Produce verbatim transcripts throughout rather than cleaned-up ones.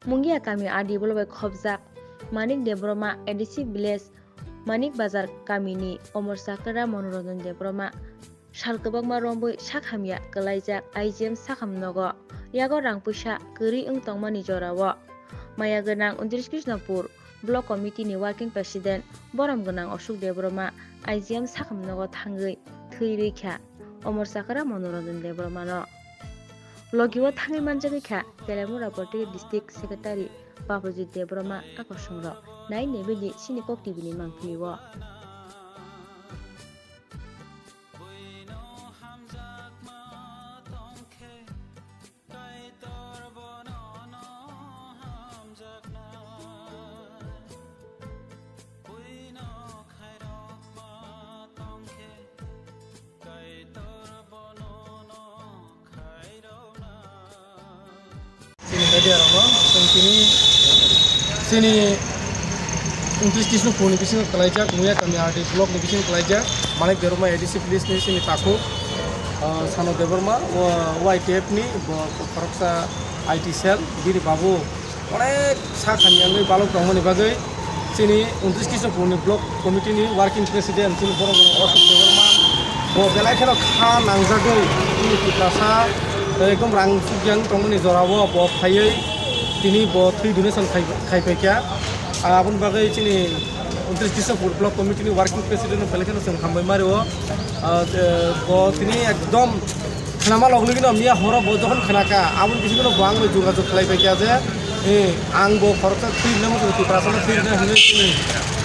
Mungia kami R D block bai khopjak Manik Debbarma, A D C village Manik Bazar kamini Omor Chakra Manoranjan Debbarma sal kwbangma romwi sak hamya kwlaijak I G M sakham nogo yago rang puisa kwrwi wng tongmani jorao maya gwnang untris Krishnapur Block Committee ni Working President borom gwnang Ashok Debbarma I G M sakham nogo thangwi thwi rwi kha Omor Chakra Manoranjan Debbarma no. Logi o thangwi manjagwi kha Telemura Political District Secretary Babajit Debbarma a kosong rok. Nai nebidi chini Kok T V ni mangpili o. Chini media rokno chwng tini chini untris Krishnapur ni bisingo kwlaijak, Muya kami R D block ni bisingo kwlaijak, Manik Debbarma A D C village ni chini takhuk, ah, Sano Debbarma, o Y T F ni bo khoroksa I T cell, bini babu onek sak hamya wngwi balok tongmani bagwi chini untris Krishnapur ni block committee ni working president chini borok Ashok Debbarma bo belai kheno kha nangjagwi chini Tiprasa ekdom rang sukjak tongmani jorao bo phaiwi tini bo thwi donation khai, khai phaikha. Ah, aboni bagwi chini untris Krishnapur block committee ni working president belai kheno chwng hambai mario. Ah, je bo tini ekdom khnama loglogi no miya horo bo jokhon khnakha, aboni bisingo no bo ang bai jogajog khlai paikha je, eh, ang bo khoroksa thwi rwna muchungo Tiprasa no thwi rwna hinwi chini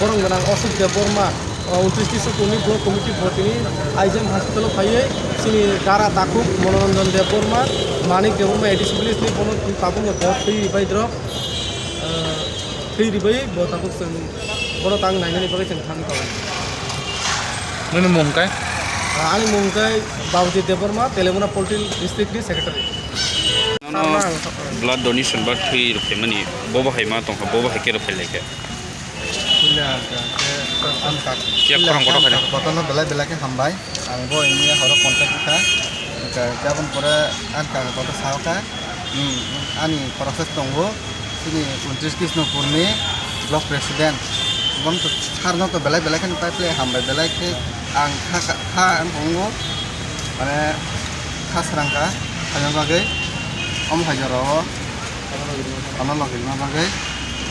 borom gwnang Ashok Debbarma, ah, untris Krishnapur ni block committee bo tini I G M hospital o phaiwi chini dara takhuk Manoranjan Debbarma, Manik Debbarma A D C village ni bono tabukno bo thwi bai drop. Ah, thwi rwbai bo tabuk chwng bono tang nainani bagwi chwng thang tongo. Nini mung khe? Ah, ani mung khe Babujit Debbarma, Telemura Political District ni Secretary. Nono blood donation ba thwi rwphaimani bo bahai ma tongkha, bo bahai khe rwphai laikha? Puila khe ang kak-, Kiya puila khorang kotor ang khaina? Kak-, kotorno belai belai khe hambai. Ang bo ini horo contact kha. Khe aboni pore ang kaka kotor sao kha. Hmm, ani khoroksa tongo, chini untris Krishnapur ni block president. Bong to sarno to belai belai khe pai pai hambai belai khe ang kha, kha, kha ang tongo. Mane kha srang kha, khaina bagwi. Om hai jora o. Ano logi ma bagwi.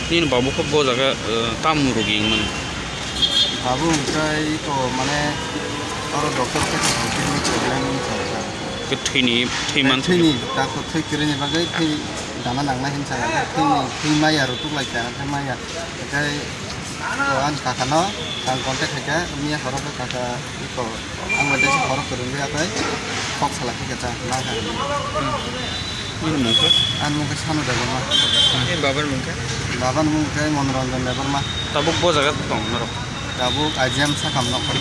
Nini babu khe bo jaga, eh, tam rogi wngmani? Babu wngkhai to mane oro doctor khe kidney problem wngkha. Khe thwini, thwi man thwini, tako thwi kwrwini bagwi thwi dana nangnai hinsa khe thwini, thwi maya rutuk lai kha, khe maya. Khe to ani kaka no ang contact khaikha, miya horo khe kaka iko ang bai tei horo kwrwngwi atai kok salai khe cha ma kha. Nini mung khe? Ani mung khe Sanu Debbarma. Nini babar mung khe? Babar mung khe Manoranjan Debbarma. Tabuk bo jaga tong norok? Tabuk I G M sakam nokha.